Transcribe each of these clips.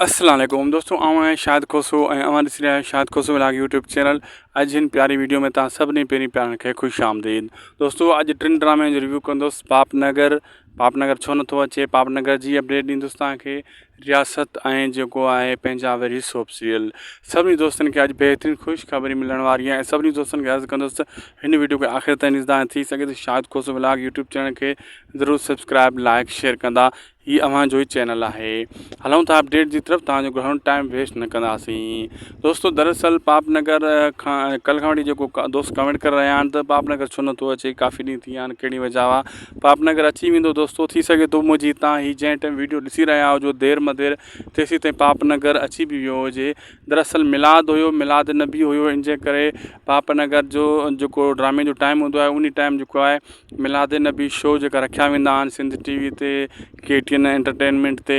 السلام عليڪم دوستو آئون آهيان شاهد کوسو ۽ اوهان ڏسي رهيا آهيو Shahid Khoso vlog YouTube channel اڄ هن پياري ويڊيو ۾ توهان سڀني پهرين پيارن کي خوش آمديد دوستو اڄ ٽن ڊرامن جو ريويو ڪندس پاپ نگر پاپ نگر ڇو نٿو اچي پاپ نگر جي اپڊيٽ ڏيندس توهان کي رياست ۽ جيڪو آهي پنهنجا وري سوپ سيريل سڀني دوستن کي اڄ بهترين خوش خبري ملڻ واري آهي ۽ سڀني دوستن کي عرض ڪندس ته هن ويڊيو کي آخر تائين ڏسندا ۽ ٿي سگهي ته Shahid Khoso vlog YouTube channel کي ضرور سبسڪرائب لائڪ شيئر ڪندا هي اوهان جو ئي چينل آهي. هلون ٿا اپڊيٽ جي طرف توهان جو گهڻو ٽائيم ويسٽ نه ڪنداسين. دوستو دراصل پاپ نگر کان ڪل کان وٺي جيڪو دوست ڪمينٽ ڪري رهيا آهن ته پاپ نگر ڇو نٿو اچي ڪافي ڏينهن ٿي ويا آهن ڪهڙي وجه آهي پاپ نگر اچي ويندو دوستو ٿي سگهي ٿو منهنجي تان هي جنهن ٽائيم ويڊيو ڏسي رهيا هجو دير مدير تيسين تائين پاپ نگر اچي به ويو هجي دراصل ميلاد هيو ميلاد نبي هيو ان جي ڪري پاپ نگر جو جيڪو ڊرامي جو ٽائيم هوندو آهي انهي ٽائيم جيڪو آهي ميلاد النبي شو جيڪا رکيا ويندا آهن سنڌ ٽي وي تي ڪي ٽي اين انٽرٽينمينٽ تي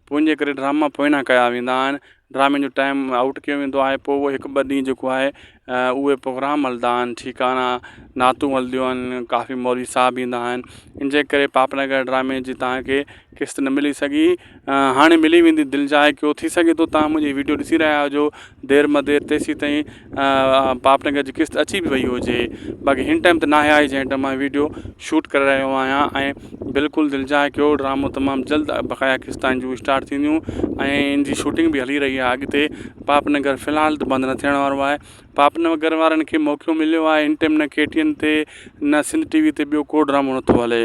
پوء ان جي ڪري ڊراما پوئنا ڪيا ويندا آهن ڊرامي جو ٽائيم آئوٽ ڪيو ويندو آهي پوء اهو هڪ ٻه ڏينهن جيڪو آهي اهي پروگرام هلندا آهن ٺيڪ آهي نه نعتون هلنديون آهن ڪافي مولوي صاحب ايندا آهن ان جي ڪري پاپ نگر ڊرامي جي توهان کي قسط نه ملي سگهي هاڻي ملي ويندي دل جاء ڪيو ٿي سگهي ٿو توهان منهنجي ويڊيو ڏسي رهيا هجو دير مدير تيسين تائين پاپ نگر جي قسط اچي به وئي هجي باقي هن ٽائيم ته ناهي آئي جنهن ٽائيم مان ويڊيو شوٽ ڪري رهيو آهيان ۽ بلڪل دل جاء ڪيو ڊرامو تمام جلد بقايا قسطان جون اسٽارٽ ٿينديون ۽ ان جي شوٽنگ به هلي رهي آهي اڳتي پاپ نگر في الحال ته بند نه ٿيڻ وارو آهي پاپ نگر وارن کي موقعو مليو آهي هن ٽائيم نه ڪي ٽي اين تي نه سنڌ ٽي وي تي ٻيو ڪو ڊرامو نٿو هلي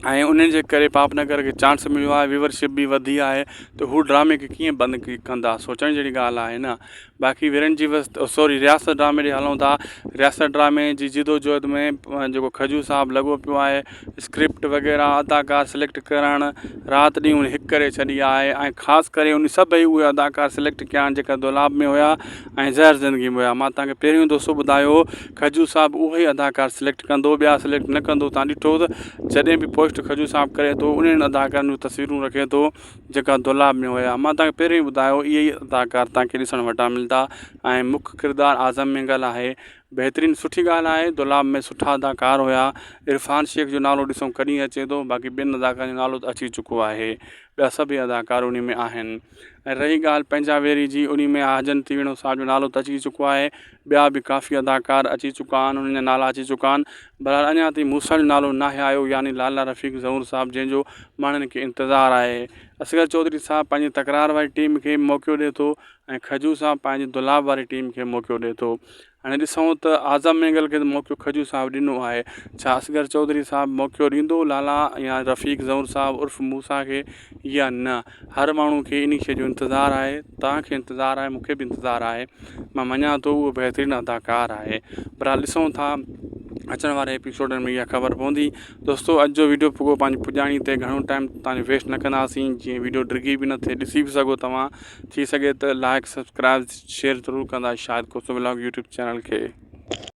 ۽ انهن جي ڪري پاپ نگر کي چانس مليو آهي ويورشپ به وڌي آهي ته هو ڊرامي کي ڪيئن بند ڪندا سوچڻ جهڙي ڳالهه آهي نه باقي ورن جي وس سوري رياست ڊرامي ڏي هلون ٿا رياست ڊرامي جي جدوجهد ۾ جيڪو کجو صاحب لڳو پيو آهي اسڪرپٽ وغيره اداڪار سليڪٽ ڪرڻ رات ڏينهن هڪ ڪري ڇڏي آهي ۽ خاص ڪري ان سڀئي اهي اداڪار سليڪٽ ڪيا آهن جيڪا دولاب ۾ هيا ۽ زهر زندگي ۾ هيا مان توهان کي پهريون دوستو ٻڌايو هو کجو صاحب اهي ئي اداڪار سليڪٽ ڪندو ٻيا سليڪٽ نه ڪندو توهان ڏٺو ته جڏهن به پوسٽ کجو صاحب ڪري ٿو انهن اداڪارن جون تصويرون رکي ٿو جيڪا دولاب ۾ هيا مان توهان کي پهريون ئي ٻڌايو اهي ئي اداڪار توهان کي ڏسڻ وٽان ملندا ۽ مک ڪردار اعظم مينگل آهي بهترين سٺي ڳالهه آهي دولاب ۾ سٺا اداڪار هيا عرفان شيخ جو نالو ڏسون ڪڏهن اچي ٿو باقي ٻين اداڪارن جو نالو ته اچي چڪو آهي ٻيا سڀئي اداڪار انهي ۾ آهن ۽ رهي ڳالهه پنهنجا ويري جي انهي ۾ حاجن تيوڻو صاحب جو نالو ته اچي چڪو آهي ٻيا به ڪافي اداڪار اچي چڪا آهن انهن جا نالا اچي چڪا آهن بهرحال اڃا تائين موسيٰ جو نالو ناهي آيو يعني لالا رفيق زئور صاحب جنهن جو ماڻهن کي انتظار آهي اصغر چوڌري صاحب پنهنجي تڪرار واري ٽيم کي موقعو ڏي ٿو ۽ کجو صاحب پنهنجي دولاب واري ٽيم کي موقعو ڏي ٿو هاڻي ڏسون ته اعظم مينگل کي ته موقعو کجو صاحب ڏنو آهي ڇا اصغر چوڌري صاحب موقعو ڏيندو لالا يا رفيق زئور صاحب عرف موسيٰ کي يا نه هر ماڻهو کي انهي شي جو انتظار آهي توهان کي انتظار آهي مون کي به انتظار آهي مان مڃان ٿو اهو بهترين اداڪار آهي بهرحال ڏسون ٿا اچڻ واري ايپيسوڊن ۾ اها خبر پوندي دوستو اڄ جو ويڊيو پڳو پنهنجي پڄاڻي تي گهڻو ٽائيم توهان جو ويسٽ نه ڪنداسين جيئن ويڊيو ڊگهي به نه ٿئي ڏسي به سگهو توهان ٿي سگهي ته لائڪ سبسڪرائب شيئر ضرور ڪندا Shahid Khoso vlog YouTube channel کي.